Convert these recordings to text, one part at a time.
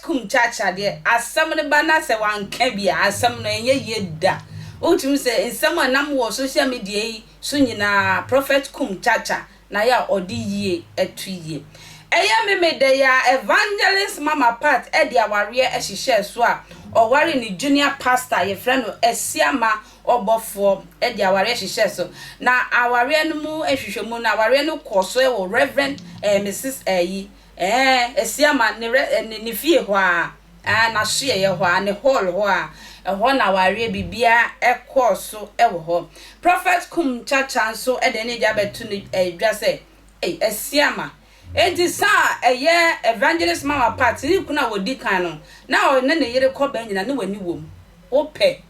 Kum Chacha deɛ, asɛm no ba na sɛ wanka bi a, asɛm no ɛnyɛ yie da. Wotumi sɛ nsɛm a ɛnam wɔ social media yi so nyinaa, Prophet Kum Chacha na yɛ a ɔde yie to yie. Ɛyɛ Memeda yi ara, Evangelist Mama Pat de awareɛ hyehyɛɛ so a ɔwaree ne junior pastor a yɛfrɛ no Asiamah Ɔbɔfoɔ de awareɛ hyehyɛɛ so. Na awareɛ no mu nhwehwɛmu no, awareɛ no kɔɔ so wɔ Rev. Eh, Mrs. Ayi, eh, Asiamah ne, ne, ne fie hɔ ara. Aah n'asoɛeɛ hɔ ara, ne hall hɔ ara, ɛhɔ na awareɛ biribiara kɔɔ so wɔ hɔ. Prophet Kum Chacha nso de ne deɛ abɛto no dwa sɛ, Ei, Asiama, enti sa a ɛyɛ Evangelist Mama Pat ne kunu a wɔdi kan no, na ɔne ne yere kɔ baa nyinaa ne w'ani wom? Wopɛ?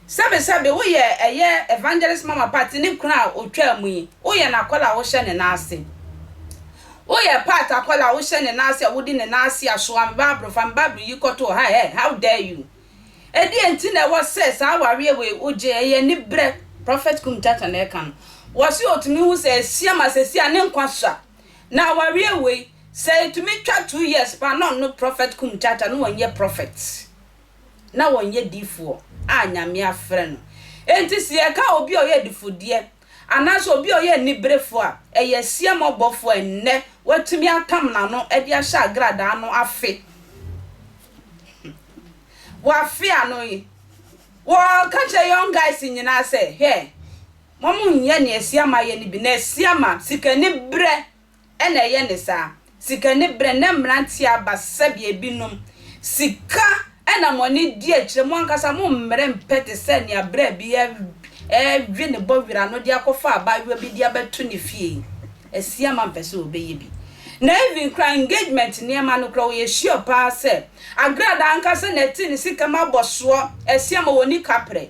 Sɛbesɛbe, woyɛ ɛyɛ Evangelist Mama Pat ne kunu a otwaa mu yi, woyɛ n'akwadaa a wohyɛ ne nan ase. Woyɛ Pat akwadaa a wohyɛ ne nan ase a wodi ne nan ase a soa me Bible, fa me Bible yi kɔto ha ɛ, how dare you? Ɛdeɛn nti na ɛwɔ sɛ saa awareɛ wei wogye, ɛyɛ aniberɛ, Prophet Kum Chacha na ɛka no. Wɔse ɔtumi hu sɛ asia ma seesei a ne nkwa sua. Na awareɛ wei, sɛ ɛtumi twa 2 years paa na ɔno Prophet Kum Chacha no ɔnyɛ prophet. Na wɔnyɛ difoɔ a Nyame afrɛ no. Enti se yɛka obi a ɔyɛ adifudeɛ anaase obi a ɔyɛ aniberefoɔ a, ɛyɛ asiamɔbɔfoɔ a nnɛ watumi atam n'ano de ahyɛ agradaa no afe. Wafe ano yi, wɔka kyerɛ young guys nyinaa sɛ, hwɛ, mom nyɛ nea asiama yɛ no bi, na asiama, sikaniberɛ na ɛyɛ ne saa. Sikaniberɛ, nnɛ mmeranteɛ aba sɛdeɛ ebinom sika na mo ani di akyire, mo ankasa mo mmerɛ mpɛ te sɛ nea berɛ bi rewe ne bɔwerɛ ano de akɔfa abaayewa bi de abɛto ne fie yi. Asiamah mpɛ sɛ ɔbɛyɛ bi. Na even koraa engagement nneɛma no koraa ɔyɛ sure paa sɛ Agrada ankasa na ɛte ne sika mu abɔsoɔ. Asiamah ɔnni kaprɛ.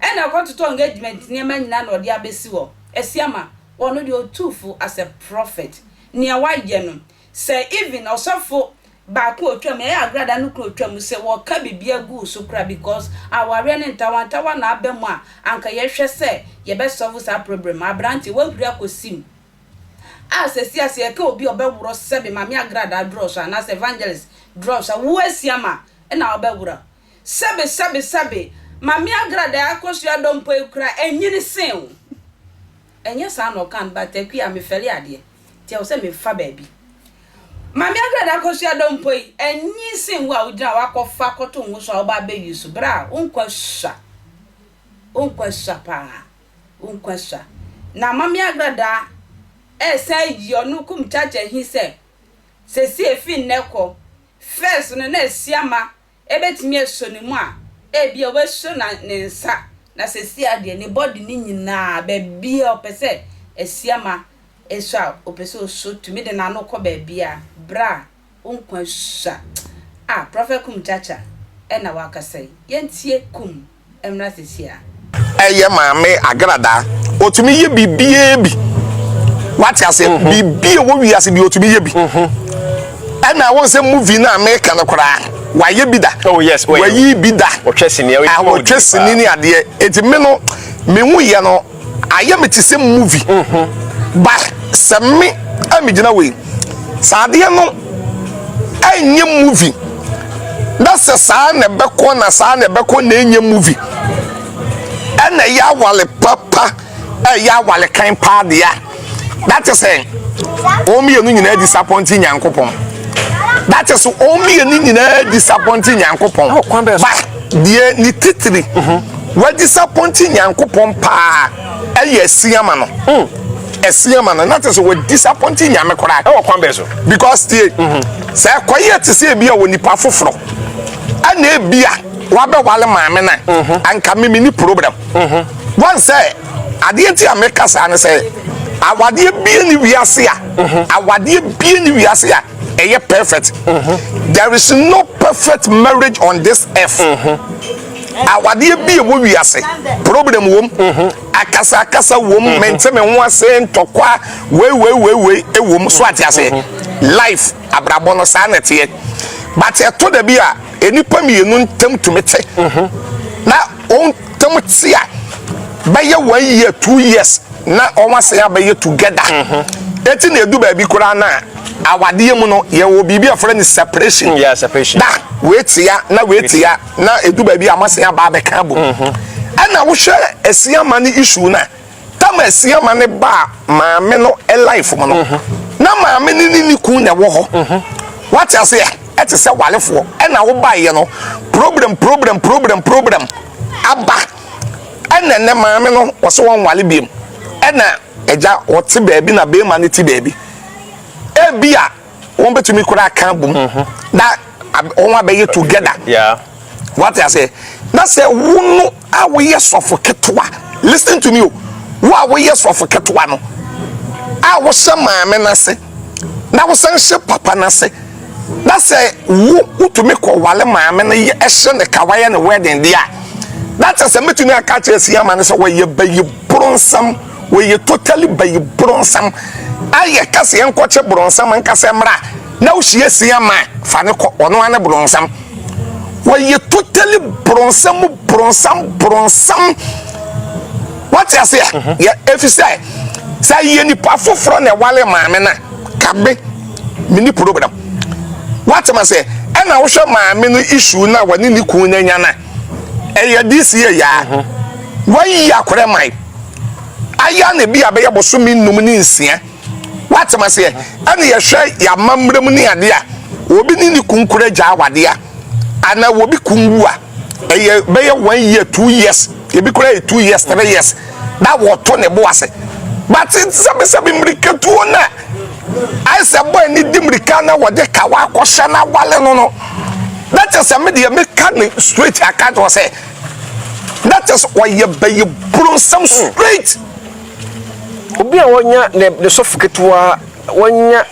Ɛna ɔkɔtotɔ engagement nneɛma nyinaa na ɔde abɛsi hɔ. Asiamah, ɔno deɛ ɔtuu fo as a prophet. Nea wayɛ no, sɛ even ɔsɔfo baako a otwa mu, ɛyɛ agrada no koro otwa mu, sɛ wɔka biribi agu wo so koraa because awareɛ no ntawantawa na aba mu a, anka yɛhwɛ sɛ yɛbɛ solve saa problem. Aberanteɛ, woahuri akɔsi mu. A sɛsi a sɛ yɛka obi a ɔbɛworɔ sɛbe Maame Agradaa drɔs anaasɛ Evangelist drɔs a, wo Asiamah na wobɛworɔ. Sɛbe sɛbe sɛbe, Maame Agradaa akosua dɔmpɔ yi koraa ɛnyini sen wo. Ɛnyɛ saa na ɔka no but Akua mefɛle adeɛ nti ɛwɔ sɛ mefa baabi. Maame Agrada Akosua Dompoi yi, ɛnye sen wo a wogyina hɔ akɔfa akɔto wo ho so a woba abɛ use berɛ a wo nkwa sua. Wo nkwa sua paa. Wo nkwa sua. Na Maame Agrada ɛresan ayi ɔno Kumchacha hi sɛ sɛsi efi nnɛ kɔ, first no na Asiama Ebetumi asɔ ne mu a, ebia wasu na ne nsa, na seesei ara deɛ ne body no nyinaa, baabiara ɔpɛ sɛ asiama sɔ a, ɔpɛ sɛ ɔsɔ tumi de n'ano kɔ baabiara, berɛ a wo nkwa sua. Ah, Prophet Kum Chacha ɛna wakasa yi. Yɛntie Kum mmra seesei ara. Ɛyɛ maame agradaa otumi yɛ biribiara bi wate ase mhm. Biribi a ɛwɔ wiase bi otumi yɛ bi mhm. Ɛna wɔn sɛ movie no a meka no koraa wayɛ bi da. Oh yes, oh, wayi bi da. Ɔtwa sini, ɔtwa sini ne adeɛ. Eti me no mehu yɛ no ayɛ me te sɛ movie mhm. Ba sɛ me a megyina wei saa adeɛ no ɛnyɛ movie na sɛ saa na ɛbɛkɔ na saa na ɛbɛkɔ na ɛnyɛ movie ɛna ɛyɛ awale papa, ɛyɛ awale kan paa deɛ a, that is sɛ wɔn mmienu nyinaa disappoint Nyankopɔn. That is wɔn mmienu nyinaa disappoint Nyankopɔn. Ba deɛ ne titiri wɔ disappoint Nyankopɔn paa ɛyɛ Asiama no. Asiama no na te sɛ wɔ disappoint Nyame koraa. Ɛwɔ kwan bɛɛ so? Because tie, sɛ ɛkɔyɛ te sɛ ebi a wɔ nipa foforɔ ɛna ebi a wabɛwale maame no a, anka mimi ni problem. Wɔn sɛ adeɛ nti a meka saa ne sɛ awadeɛ bie ne wiase a, awadeɛ bie ne wiase a ɛyɛ perfect. There is no perfect marriage on this earth. Awadeɛ bi ɛwɔ wiase, problem wom, akasa akasa wom, mente me ho ase, ntɔkwa wei wei wei wei ɛwom so ate ase. Life abrabɔ no saa na ɛteɛ, but ɛtɔ da bi a nnipa mmienu ntam tumi te na wɔn ntam te a bɛyɛ 1 year, 2 years na wɔn asan abɛyɛ together. Eti na edu baabi koraa na awadeɛ mu no, yɛwɔ biribi a yɛfrɛ no separation. Yeah, separation. Na wei tea na wei tea na ɛdu baabi a moasen aba abɛka abom. Ɛna wohwɛ Asiamah no issue no a, tam Asiamah no baa maame no life mu no, na maame no ne ne kun na ɛwɔ hɔ. Wate aseɛ? Ɛte sɛ walefoɔ. Ɛna wobaeɛ no, problem, problem, problem, problem aba. Ɛna ɛnɛ maame no wɔsɛ wɔnwale biom. Ɛna agya wɔte baabi na bɛrima no te baabi. Ebi a wɔn bɛtumi koraa aka abom na wɔn abɛyɛ together. Wate aseɛ? Na sɛ wo no a woyɛ sɔfo ketewa, listen to me o, wo a woyɛ sɔfo ketewa no a wohyɛ maame no ase na wosan hyɛ papa no ase, na sɛ wo wotumi kɔ wale maame no yɛ ɛhyɛ ne ka wayɛ ne wedding deɛ a, na kyerɛ sɛ mɛtumi aka akyerɛ Asiamah no sɛ wɔyɛ bayi boronsam, wɔyɛ totally bayi boronsam. Ayɛ ka sɛ yɛnkɔkye boronsam nkasɛ mmra na wohyia Asiamah a, fa ne kɔ, ɔno ara ne boronsam. Wɔyɛ totally boronsam mu boronsam boronsam. Wate aseɛ? Yɛ efi sɛ sɛ yɛ nipa foforɔ na ɛwale maame no a, kabe mini problem. Wate ma sɛ ɛna wohwɛ maame no issue na wɔne ne kun no anya no a, ɛyɛ this year yaa. Wayi akorɛ man. Aya na ebi a bɛyɛ bosome 5 ne 6. Wate ma seɛ? Ɛna yɛhwɛ yɛ amammerɛ mu ne adeɛ a, obi ne ne kun kura gya awadeɛ a, anaa obi kun wu a, ɛyɛ bɛyɛ 1 year, 2 years, ebi kura yɛ 2 years, 3 years, na wɔto ne bo ase. But sɛbisɛbi mmirikatuo no a, ayɛ sɛ bɔyɛ ne di mmirika na wɔde kawa akɔhyɛ na awale no no, na kyerɛ sɛ me deɛ meka ne straight aka kyerɛ sɛ, na kyerɛ sɛ ɔyɛ bɛyɛ boronsam straight. Obi a wɔnya ne ne sɔfo ketewa wɔnya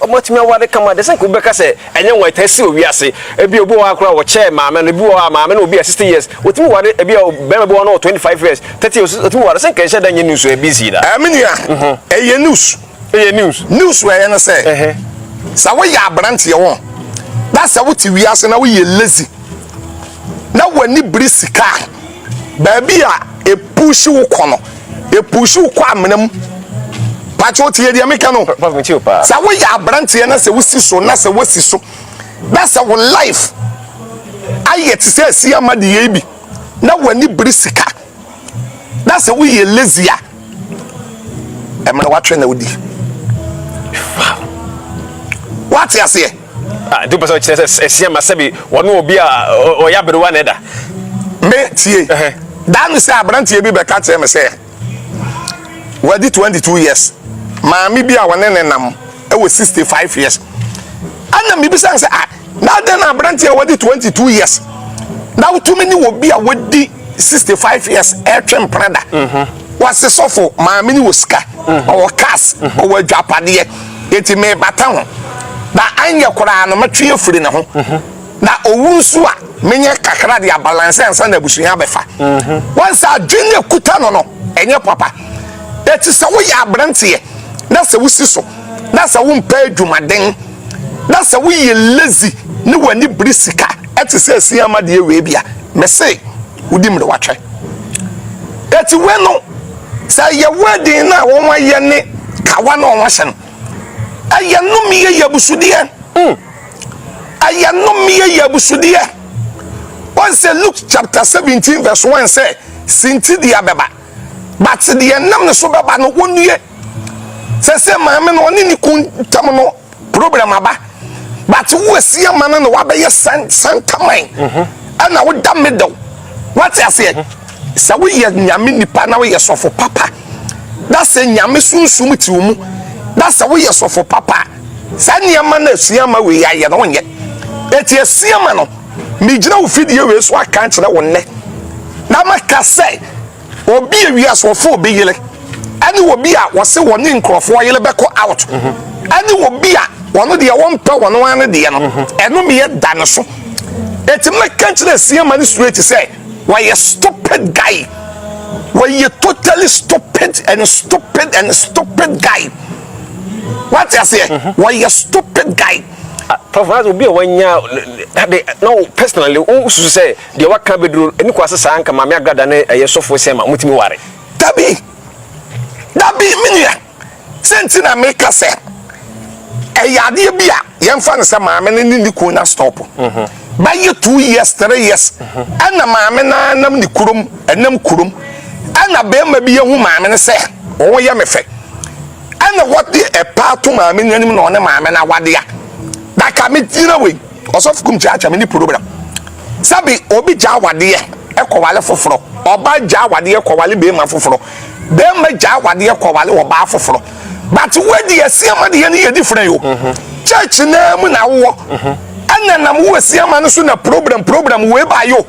wɔatumi aware kama de sɛ nka wobɛka sɛ ɛnyɛ wɔn ɛtaa si wɔ wiase. Ebi obi wɔ hɔ akora wɔkyɛɛ maame no, ebi wɔ hɔ a maame no obi a 60 years wɔtumi ware, ebi a bɛrima bi wɔ hɔ no 25 years, 30 years wɔtumi ware, sɛ nka ɛnhyɛ da nyɛ news ebi nsi da. Me nua, ɛyɛ news. Ɛyɛ news. News wɔ ɛyɛ no sɛ, sɛ woyɛ aberanteɛ wɔ na sɛ wote wiase na woyɛ lazy na w'ani bere sika a, baabi a epushi wo kɔ no, epushi wo kɔ amena mu. Pakyɛ wotie deɛ meka no? Sɛ woyɛ aberanteɛ na sɛ wosi so na sɛ wosi so na sɛ wo life ayɛ te sɛ asi ama de yei bi na w'ani bere sika na sɛ woyɛ lazy a, ɛmena watwe na wodi. Wate aseɛ? Ah, nti wopɛ sɛ ɔkyerɛ sɛ Asiamah sɛbi wɔne obi a ɔyɛ aberewa na ɛda? Me tie. Daa no sɛ aberanteɛ bi bɛka kyerɛ me sɛ wadi 22 years, maame bi a wɔne ne nam wɔ 65 years. Ɛna mebisa no sɛ, ah, na adɛn na aberanteɛ a wadi 22 years na wotumi ne obi a wadi 65 years ɛretwe mpena da? Wɔse sɔfo, maame ne wɔ sika, ɔwɔ cars, ɔwɔ adwapadeɛ, enti mebata ho na anyɛ koraa no mɛtwe afiri ne ho. Na owu nso a menyɛ kakra de abalanse ansa na abusua abɛfa. Wɔn sɛ adwene no ekuta no no ɛnyɛ papa. Eti sɛ woyɛ aberanteɛ na sɛ wosi so na sɛ wompɛ adwumaden na sɛ woyɛ lazy ne w'ani bere sika ɛte sɛ Asiamah deɛ wei bia, mese wodi mmerɛ watwɛ. Eti wei no sɛ ɛyɛ wedding na wɔn ayɛ ne kawa na wɔn ahyɛ no, ɛyɛ nnome yɛ abusudeɛ. Ɛyɛ nnome yɛ abusudeɛ. Wɔn sɛ Luke chapter 17 verse 1 sɛ sinti deɛ bɛba, but deɛ nam ne so bɛba no wɔnnue. Sɛ sɛ maame no ɔne ne kun ntam no problem aba, but wo Asiamah no na wabɛyɛ santaman ɛna woda middle. Wate aseɛ? Sɛ woyɛ nyame nipa na woyɛ sɔfo papa na sɛ nyame sunsum te wo mu na sɛ woyɛ sɔfo papa, saa nneɛma no Asiamah wei ayɛ no wonyɛ. Eti Asiamah no, megyina wo fidie wei so aka akyerɛ wo nnɛ na maka sɛ obi a wiase wɔfo obi yere ɛne obi a wɔse wɔne nkurɔfoɔ yere bɛkɔ out ɛne obi a wɔno deɛ wɔmpɛ wɔn ano deɛ no, ɛno meyɛ da ne so. Eti mɛka kyerɛ Asiamah no straight sɛ wɔyɛ stupid guy, wɔyɛ totally stupid and stupid and stupid guy. Wate aseɛ? Wɔyɛ stupid guy. Prof, obi a wanya de na wo personally wo susu sɛ deɛ waka bɛduro ɛni kɔ ase saa nka maame Agrada ne ɛyɛ sɔfo Asiamah mutumi ware? Dabi, dabi, me nua, sɛ nti na meka sɛ Ɛyɛ adeɛ bi a yɛmfa no sɛ maame no ne ne kunu no astɔpo bɛyɛ 2 years, 3 years, ɛna maame no anam ne kurom, ɛnam kurom, ɛna bɛrima bi ehu maame no sɛ wɔn yɛ me fɛ, ɛna wɔde ɛpa ato maame no anim na ɔne maame no awadeɛ. Daka me gyina wei, Ɔsɔfo Kum Kyaakyaa, me ne program sɛbi obi gya awadeɛ ɛkɔwale foforɔ, ɔbaa gya awadeɛ kɔwale bɛrima foforɔ, bɛrima gya awadeɛ kɔwale ɔbaa foforɔ, but wadi Asiama deɛ no yɛ different o. Church naa mu na wowɔ, ɛna nam wo Asiama no so na problem wei ba yo.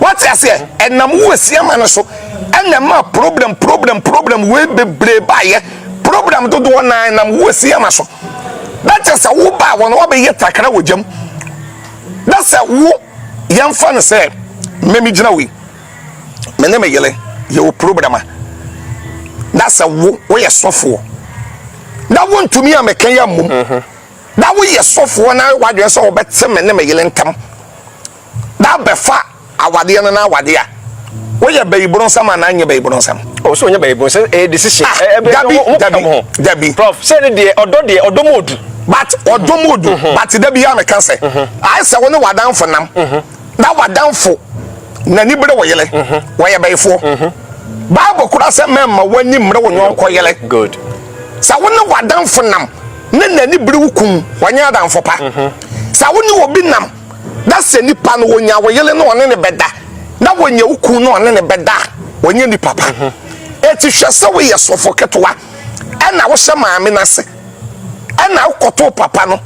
Wate aseɛ? Ɛnam wo Asiama no so ɛna ma problem wei bebree baayɛ. Problem dodoɔ naa nam wo Asiama so. Na kyerɛ sɛ wo ba wɔn wabɛyɛ takra wɔ gyam, na sɛ wo yɛmfa no sɛ mmɛmi gyina wei, me ne me yere yɛwɔ problem a, na sɛ wo woyɛ sɔfoɔ na wontumi a meka yɛ mmom, na woyɛ sɔfoɔ na wadwene sɛ wɔbɛte me ne me yere ntam na abɛfa awadeɛ no, na awadeɛ a woyɛ bɛyiboro nsɛm anaa nyɛ bɛyiboro nsɛm? O so onye bɛyiboro nsɛm, ɛyɛ decision. Ah, dabi, dabi, dabi. Prof, sɛ ne deɛ ɔdɔ deɛ, ɔdɔ mu odu. But ɔdɔ mu odu, but dabi yɛ ameka sɛ ayɛ sɛ wo ne w'adamfo nam na w'adamfo n'ani bere wo yere, wɔyɛ bɛyifoɔ. Bible kora sɛ mɛmma w'ani mmere wo nyɔnko yere. Good. Sɛ wo ne w'adamfo nam ne n'ani bere wo kum, wɔnyɛ adamfo pa. Sɛ wo ne obi nam na sɛ nipa no wɔnya wo yere na ɔne ne bɛda, na wɔnya wo kun na ɔne ne bɛda a, wɔnyɛ nipa pa. Eti hwɛ sɛ woyɛ sɔfo ketewa ɛna wohyɛ maame n'ase, ɛna wokɔtoo papa no,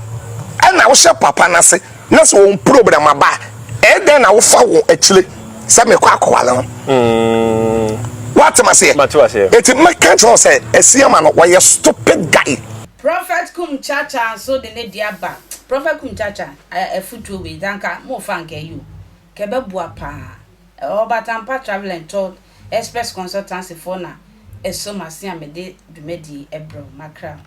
ɛna wohyɛ papa n'ase, na sɛ wɔn problem aba a, ɛyɛ dɛn na wofa wɔn akyire sɛ mekɔ akɔwale no? Woatem aseɛ? Eti mɛka kyerɛ wo sɛ Asiama no, wɔyɛ stupid guy. Prophet Kum Chacha nso de ne deɛ aba. Prophet Kum Chacha, afutuo wei dza nka mofa nka ɛyɛ o, nka ɛbɛboa paa. Ɔbatampa Travel and Tour Express Consultancy foɔ na ɛsɔ m'ase a mede dwumadie yi brɛ wo. Makra wo.